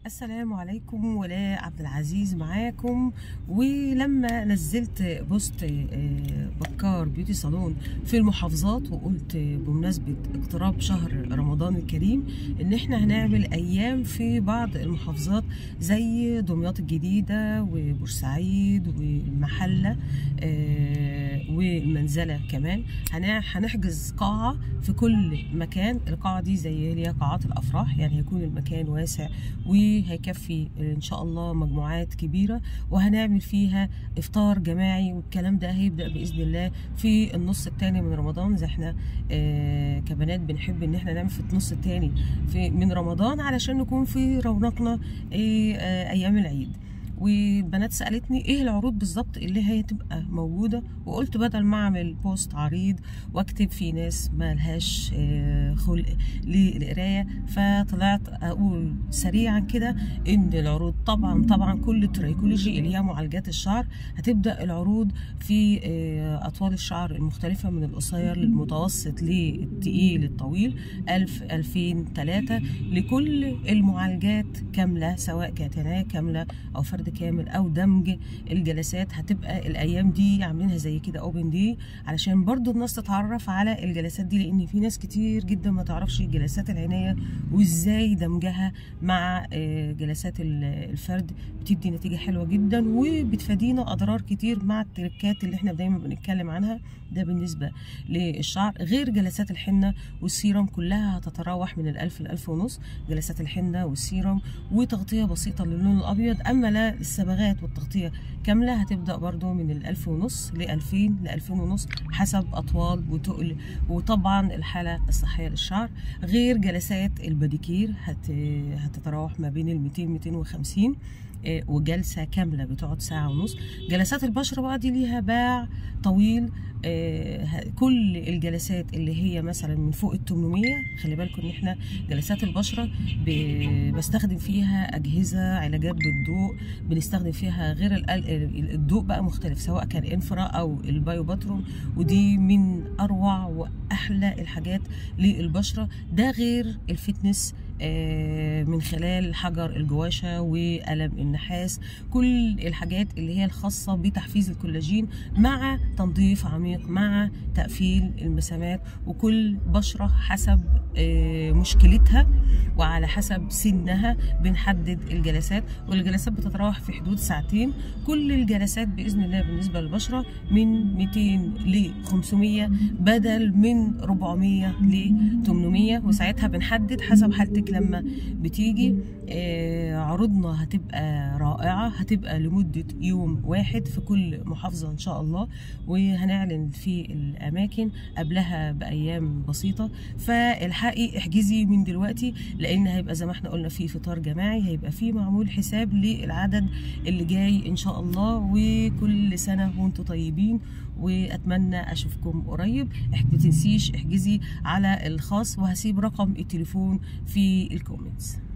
السلام عليكم، ولاء عبد العزيز معاكم. ولما نزلت post بكار beauty salon في المحافظات وقلت بمناسبة اقتراب شهر رمضان الكريم ان احنا هنعمل ايام في بعض المحافظات زي دمياط الجديدة وبورسعيد والمحلة والمنزلة كمان، هنحجز قاعة في كل مكان. القاعة دي زي هي قاعات الافراح، يعني هيكون المكان واسع وهيكفي ان شاء الله مجموعات كبيرة، وهنعمل فيها افطار جماعي، والكلام ده هيبدأ باذن الله في النص الثاني من رمضان. زي احنا كبنات بنحب ان احنا نعمل في النص الثاني من رمضان علشان نكون في رونقنا ايام العيد. والبنات سألتني ايه العروض بالظبط اللي هي تبقى موجودة، وقلت بدل ما اعمل post عريض واكتب في ناس ما لهاش خلق للقراية، فطلعت اقول سريعا كده ان العروض طبعا كل trichology اللي هي معالجات الشعر هتبدأ العروض في اطوال الشعر المختلفة من القصير للمتوسط للتقيل الطويل، 1000 2000 3 لكل المعالجات كاملة، سواء كانت عناية كاملة او فرد كامل او دمج الجلسات. هتبقى الايام دي عاملينها زي كده open day علشان برضو الناس تتعرف على الجلسات دي، لان في ناس كتير جدا ما تعرفش جلسات العناية وازاي دمجها مع جلسات الفرد، بتدي نتيجة حلوة جدا وبتفادينا اضرار كتير مع التركات اللي احنا دايما بنتكلم عنها. ده بالنسبة للشعر. غير جلسات الحنة والسيرم كلها هتتراوح من 1000 ل 1500، جلسات الحنة والسيرم وتغطية بسيطة للون الابيض. اما لا الصبغات والتغطية كاملة هتبدأ برضو من 1500 ل 2000 ل 2500 حسب أطوال وتقل وطبعا الحالة الصحية للشعر. غير جلسات الباديكير هتتراوح ما بين ال 200 250، وجلسة كاملة بتقعد ساعة ونص. جلسات البشرة بقى دي ليها باع طويل، كل الجلسات اللي هي مثلا من فوق ال 800، خلي بالكم ان احنا جلسات البشرة بستخدم فيها اجهزة علاجات بالضوء، بنستخدم فيها غير الضوء بقى مختلف سواء كان infra او ال Bioptron، ودي من اروع واحلى الحاجات للبشرة. ده غير ال fitness من خلال حجر الجواشة وقلم النحاس، كل الحاجات اللي هي الخاصة بتحفيز الكولاجين مع تنظيف عميق مع تقفيل المسامات، وكل بشرة حسب مشكلتها وعلى حسب سنها بنحدد الجلسات، والجلسات بتتراوح في حدود ساعتين. كل الجلسات بإذن الله بالنسبة للبشرة من 200 ل 500 بدل من 400 ل 800، وساعتها بنحدد حسب حالتك لما بتيجي. عروضنا هتبقى رائعة، هتبقى لمدة يوم واحد في كل محافظة إن شاء الله، وهنعلن في الأماكن قبلها بأيام بسيطة. فالحقي احجزي من دلوقتي، لأن هيبقى زي ما احنا قلنا في فطار جماعي، هيبقى في معمول حساب للعدد اللي جاي إن شاء الله. وكل سنة وانتم طيبين، وأتمنى أشوفكم قريب. ما تنسيش احجزي على الخاص، وهسيب رقم التليفون في ال comments.